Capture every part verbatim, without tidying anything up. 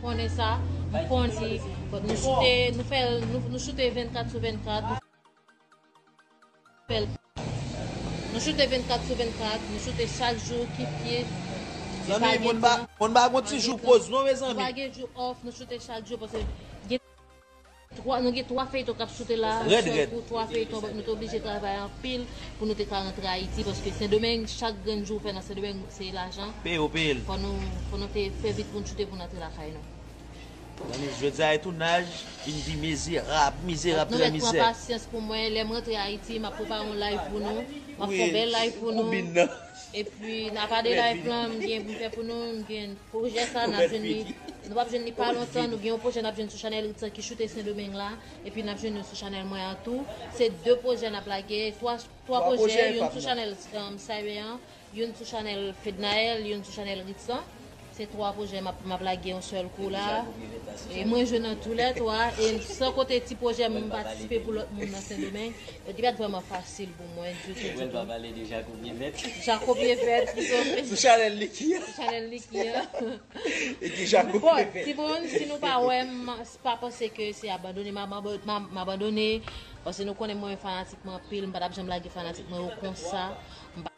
konnen sa, m konnen si nou choute, nou fè, nou, nou choute vennkat sou vennkat, nou fè l. Nou choute vennkat sou vennkat, nou choute chak jou, kip kip. Zanmi, moun ba, moun ba gon ti jou poz non, mezanmi. Nou pa gen jou off, nou choute chak jou, paske gen twa, nou gen twa feyton k ap choute la, sèl kou twa feyton, nou te oblije travay anpil pou nou te ka rantre Ayiti, paske Sendomeng, chak grenn jou ou fè nan Sendomeng, se lajan. Peye w, peye l. Fò nou, fò nou te fè vit pou n choute pou n antre lakay nou. Zanmi, jodi a e tounaj vin pi mizerab, mizerab, trè mizè. Donk, nou mèt pran pasyans pou mwen. Lè m rantre Ayiti, m ap prepare yon live pou nou. M ap fè yon bèl live pou nou. Epi, apa de live lan, m gen pou m fè pou nou, m gen pwojè sa, n ap jwenn li. Nou p ap jwenn li pa lontan, nou gen yon pwojè n ap jwenn sou chanèl Ritz lan ki choute Sendomeng la. Epi n ap jwenn nou sou chanèl mwen an tou. Se de pwojè n ap lage, twa, twa pwojè, youn sou chanèl, um, Cyber an, youn sou chanèl Fednaelle, youn sou chanèl Ritz lan. Se twa pwojè m ap, m ap lage yon sèl kou la. E mwen jwe nan tou lè twa. E san konte ti pwojè m patisipe pou lòt moun nan Sendomeng. Yo di pa t vrèman fasil pou mwen ditou, ditou. Mwen pa pale de Jaco Pyevèt. Jaco Pyevèt, ki sou chanèl Niki an. Sou chanèl Niki an. E ki Jaco Pyevèt. Bon, timoun, si nou pa wè m, pa panse ke se abandone m, m abandone. Paske nou konnen mwen fanatik mwen anpil, m pa t ap janm lage fanatik mwen yo konsa. M pa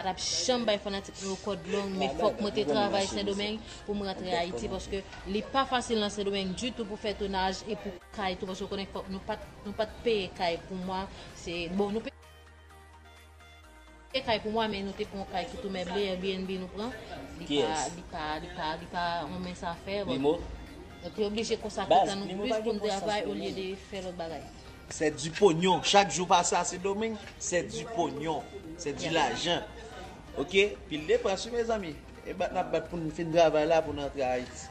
t ap janm bay fanatik mwen yo kòd long, men fòk mwen te travay Sendomeng pou m rantre Ayiti, paske li pa fasil nan Sendomeng ditou pou fè tounaj e pou kay tou, paske w konnen fòk nou pa t, nou pa t peye kay pou mwa, se, bon, nou peye kay pou mwa, men nou te pran yon kay ki tou meble, Airbnb nou pran. Li pa, li pa, li pa, li pa yon mens afè, bon. Nou te oblije konsakre tan nou plis pou n travay olye de fè lòt bagay. C'est du pognon. Chak jou pase a Sendomeng, c'est du pognon. C'est du lajan. Ok? Pil depans wi, mezanmi. E bat n ap bat pou n fin travay la pou n antre Ayiti.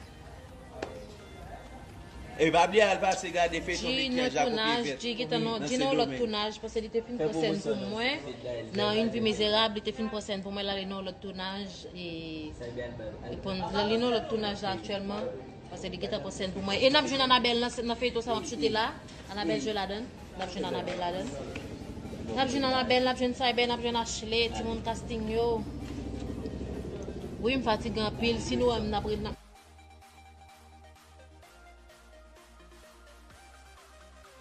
E pa bliye al pase gade feyton Niki an, Jaco Pyevèt, G gentan nan Sendomeng. G nan yon lòt tounaj, paske li te fin pran sèn pou mwen. Nan Une vie misérable, li te fin pran sèn pou mwen, l ale nan yon lòt tounaj. E li pran, li nan yon lòt tounaj la aktyèlman. Paske li gentan pran sèn pou mwen. E n ap jwenn Anabèl nan, nan feyton sa m ap choute la. Anabèl jwe ladan. N ap jwenn Anabèl ladan. N ap jwenn Anabèl, n ap jwenn Cyber, n ap jwenn Ashley, timoun casting yo. Wi, m fatige anpil. Si nou wè m, n ap re-, n ap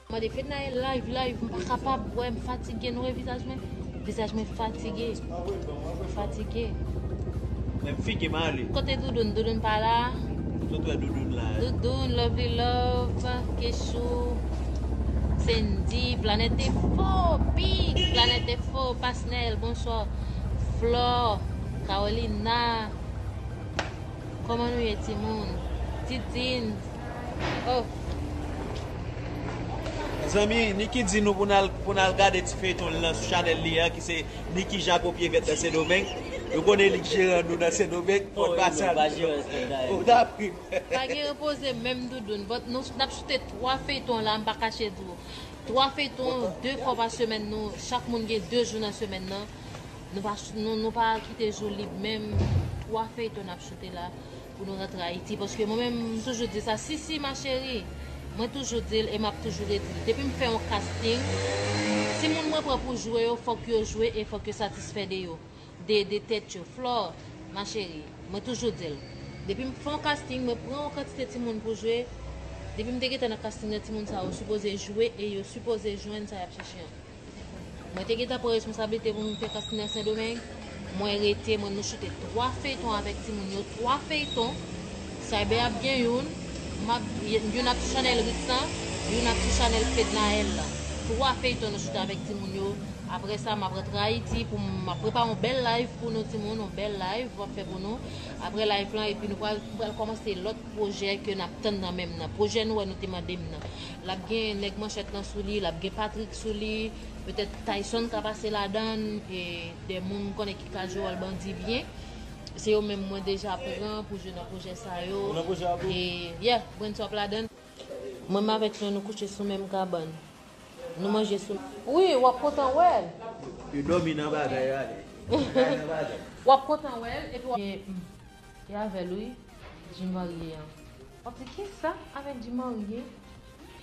Mande Fednaelle live, live, m pa kapab, wè m fatige, nou wè vizaj mwen? Vizaj mwen fatige. Fatige. Men m fike m ale. Kote Doudoun? Doudoun pa la. Sot wè Doudoun la. Doudoun, Lovely Love, Kechou, Sandy, Planèt Defo, Big, Planèt Defo, Pasnel, bonswa. Flor, Carolina. Kòman nou ye, timoun? Titine. Oh. Zanmi, Niki di nou pou n al, pou n al gade ti feyton l lan sou chanèl li an, ki se Niki Jaco Pyevèt nan Sendomeng. Nou konnen li k jeran nou nan Sendomeng, fò n pase al. Oh, dapri. Pa gen repoze menm Doudoun. But nou, n ap choute twa feyton la, m pa kache di w. Twa feyton, de fwa pa semèn nou, chak moun gen de jou nan semèn nan. Nou pa, nou, nou pa kite jou lib menm. Twa feyton n ap choute la pou nou rantre Ayiti. Paske mwen menm, m toujou di sa, si, si, ma chérie, mwen toujou di l e m ap toujou redi l. Depi m fè yon casting, timoun mwen pran pou jwe yo, fòk yo jwe e fòk yo satisfè de yo. De, de tèt yo. Flor, ma chérie, mwen toujou di l. Depi m fè yon casting, mwen pran yon kantite timoun pou jwe. Depi m te gentan nan casting nan, timoun sa yo sipoze jwe e yo sipoze jwenn sa y ap chèche an. Mwen te gentan pran responsablite pou m fè casting nan Sendomeng. Mwen rete, mwen nou choute twa feyton avèk timoun yo, twa feyton. Cyber ap gen youn, m ap, youn ap sou chanèl Ritz lan, youn ap sou chanèl Fednaelle lan. Twa feyton nou choute avèk timoun yo. Apre sa, m ap rantre Ayiti pou m, m ap prepare yon bèl live pou nou timoun, yon bèl live m ap fè pou nou. Apre live lan, epi nou pral, pral kòmanse lòt pwojè ke n ap tann nan men m nan. Pwojè nou wè nou te mande m nan. L ap gen Nèg Manchèt lan sou li, l ap gen Patrick sou li, petèt Tyson ka pase ladan l, e de moun m konnen ki ka jwe wòl bandi byen. Se yo menm mwen deja pran pou jwe nan pwojè sa yo. Ou nan pwojè a tou? E, yeah, Brenswap ladan l. Mwen m avèk nou, nou kouche sou menm kabann. Nou manje sou. Wi, w ap kontan wè l. Yo dòmi nan bagay la. W ap kontan wè l, epi w ap. E, mm, e avè l, wi, Jim Marie an. W ap di, kisa avèk Jim Marie?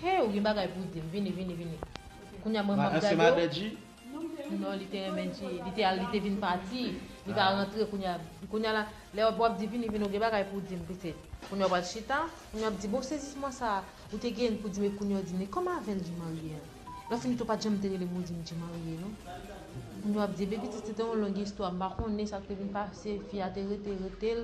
Hey, ou gen bagay pou w di m. Vini, vini, vini. Kounye a, mwen, m ap gade w. Non, li te renmen G. Li te al, li te vin pati. Li pa rantre kounye a. Kounye a la, lè w ap di vini, vini, ou gen bagay pou w di m, pitit. Kounye a w pral chita, kounye a w ap di, bon, sezisman sa a, ou te gen pou di, men kounye a w di, men kòman avè l Djimari ye a? Lè w fini tou, w pa t janm te rele m pou w di m Djimari ye, non. Kounye a w ap di, epi pitit, se te yon long istwa, m pa konnen sa k te vin pase, fi a te rete, rete l,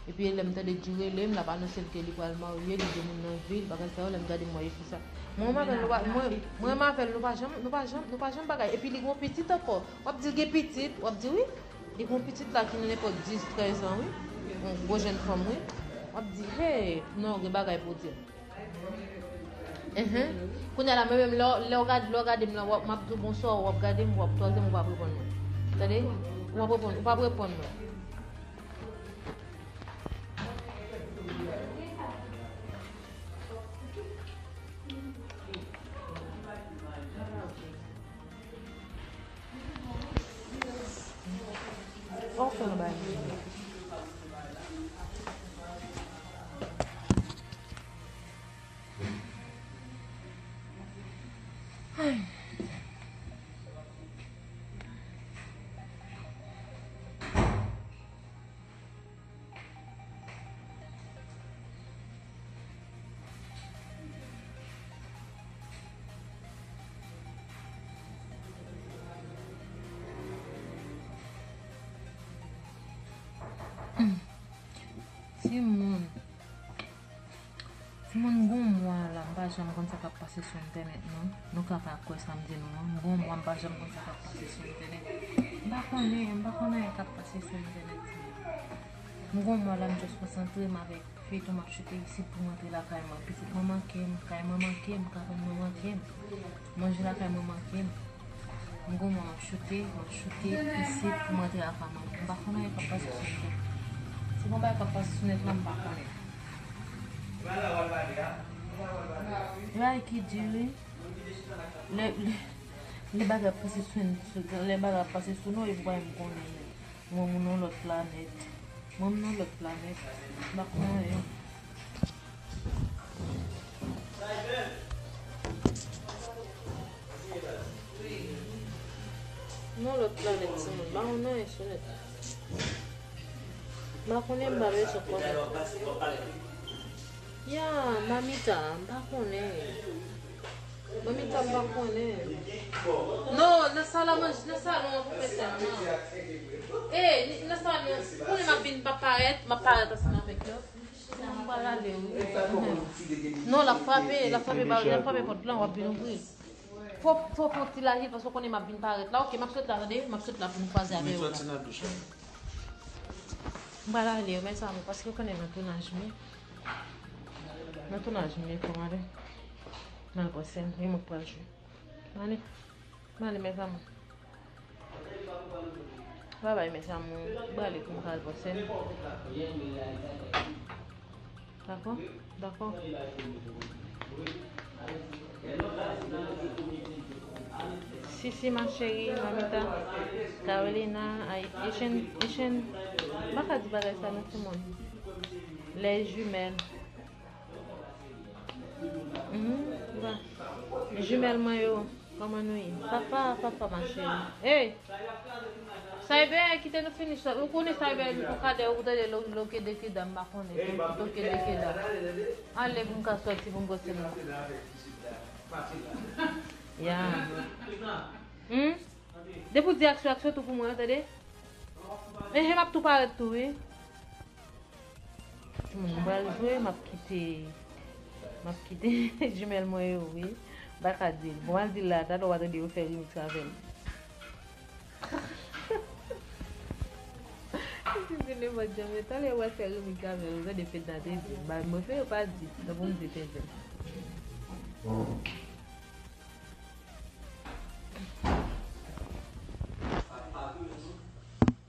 epi lè m tande di rele m, l ap anonse l ke li pral marye, li gen moun nan vi l, bagay sa yo, lè m gade m wè e fi sa. Mwen, m avè l, nou pa, mwen, mwen, m avè l, nou pa janm, nou pa janm, nou pa janm bagay. Epi li gen yon pitit ankò. W ap di l gen pitit, w ap di wi. Li gen yon pitit la ki nan nenpòt dis, trèz an, wi. Yon gwo jèn fanm, wi. W ap di, hey, non, gen bagay pou w di l. Enhen. Kounye a la, mwen menm, lè w, lè w gad-, lè w gade m la, w ap, m ap di w bonswa, w ap gade m, w ap twazyèm, ou p ap reponn mwen. Tande? Ou p ap reponn, ou p ap reponn mwen. Fò w fè yon bagay. Timoun. Timoun, gon mwa la, m pa janm konn sa k ap pase sou entènèt, non. Nou ka pa kwè sa m di nou an. Gon mwa, m pa janm konn sa k ap pase sou entènèt. M pa konnen, m pa konn anyen k ap pase sou entènèt, timoun. M gon mwa la, m just konsantre m avèk feyton m ap choute isit pou m rantre lakay mwen. Pitit mwen manke m, kay mwen manke m, kabann mwen manke m. Manje lakay mwen manke m. M gon mwa m ap choute, m ap choute isit pou m rantre lakay mwen. M pa konnen anyen k ap pase sou nèt la. Si gon bagay k ap pase sou nèt la, m pa konnen. E bagay ki di wi. Lè, lè, lè bagay ap pase sou, sou, lè bagay ap pase sou nou, epi w pa menm konnen menm. Mwen, moun nan lòt planèt. Mwen, moun nan lòt planèt. M pa konnen anyen. Nan lòt planèt, timoun. M pa konn anyen sou nèt. M pa konnen, m pa bezwen konnen. Ya, mamita, m pa konnen. Manmi ta m pa konnen. Non, nan sal a manje, nan salon an pou fè sèlman. E, nan salon, konnen m ap vin, m ap parèt, m ap parèt ansanm avèk yo. M pral ale, wi. Non, l ap frape, l ap frape, ba, l ap frape pòt lan, w ap vin ouvri. Fò, fò, fò ti lajil, paske w konnen m ap vin parèt la. Oke, m ap sot la, tande, m ap sot la pou m kwaze avè yo la. M pral ale, wi, mezanmi, paske w konnen nan tounaj m ye. Nan tounaj m ye, kòman ale? M al pran sèn, e mwen k pral jwe. M ale. M ale, mezanmi. Babay, mezanmi. M prale pou m ka al pran sèn. Dakò? Dakò. Sisi, ma chérie, Mamita, Carolina, ay, Echèn, Echèn, m pa ka di bagay sa non, timoun. Les jumelles. Mhm, va. Jumelles mwen yo, kòman nou ye? Papa, papa, ma chérie. Hey! Cyber, kite nou fini sa. Ou konnen Cyber, li pou kadè, ou tande lo-, loke de keda, m pa konnen. Toke de keda. Ale pou m ka sòti pou m pran sèn nan. Ya. Hmm? Depi w di aksyon, aksyon tou pou mwen, tande? Ehe, m ap tou parèt tou, wi. Timoun, m pral jwe, m ap kite, m ap kite jimèl mwen yo, wi. M pa ka di l. Bon, m al di l la, talè w va tande yo fè remix avè l. Li di nenpòt jan, men talè w al fè remix avè l, ou tande Fedna te di. Ba, mwen fè yo pa di, nan pou m di Fedna.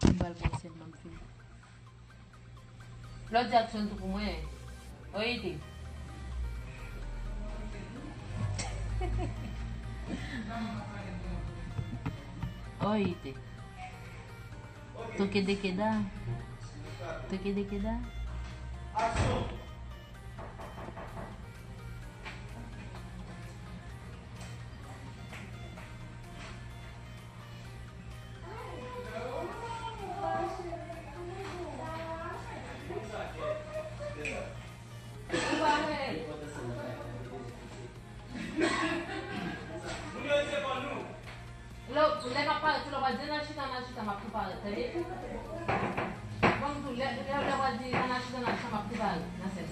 M pral pran sèn nan, m fini. Lòt di aksyon tou pou mwen. Oyite. Oyite. Toke de keda. Toke de keda. Aksyon. M ap tou parèt, tande? Bon, m tou, lè, lè, lè w al di nan achidan nan chan, m ap tou parèt nan sèn.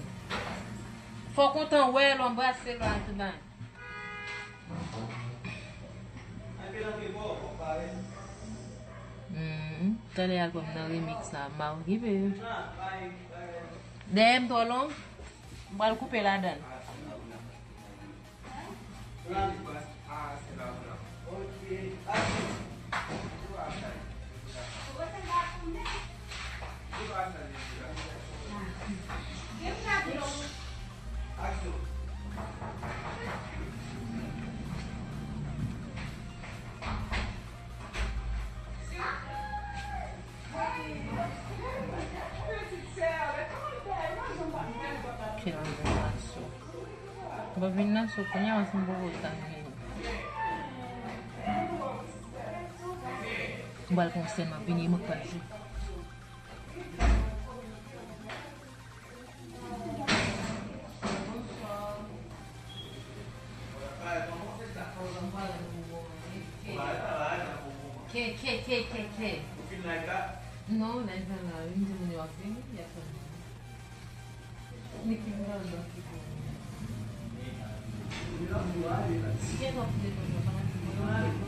Fò w kontan wè l, w anbrase l, w al tou bay. Hmm, talè album nan remix la, m a okipe. Dèyè m twò long, m pral koupe ladan l. Kèl vin nan so. Mwen vin nan so kounye a, si m poko tann vini. M pral pran sèn, m ap vini, mwen pral jwe. Ke, ke, ke, ke, ke. Non, live la la, wi, m di moun yo ap vini, y ap tann. Niki m nan, Niki. Gen lòt de moun yo pa nan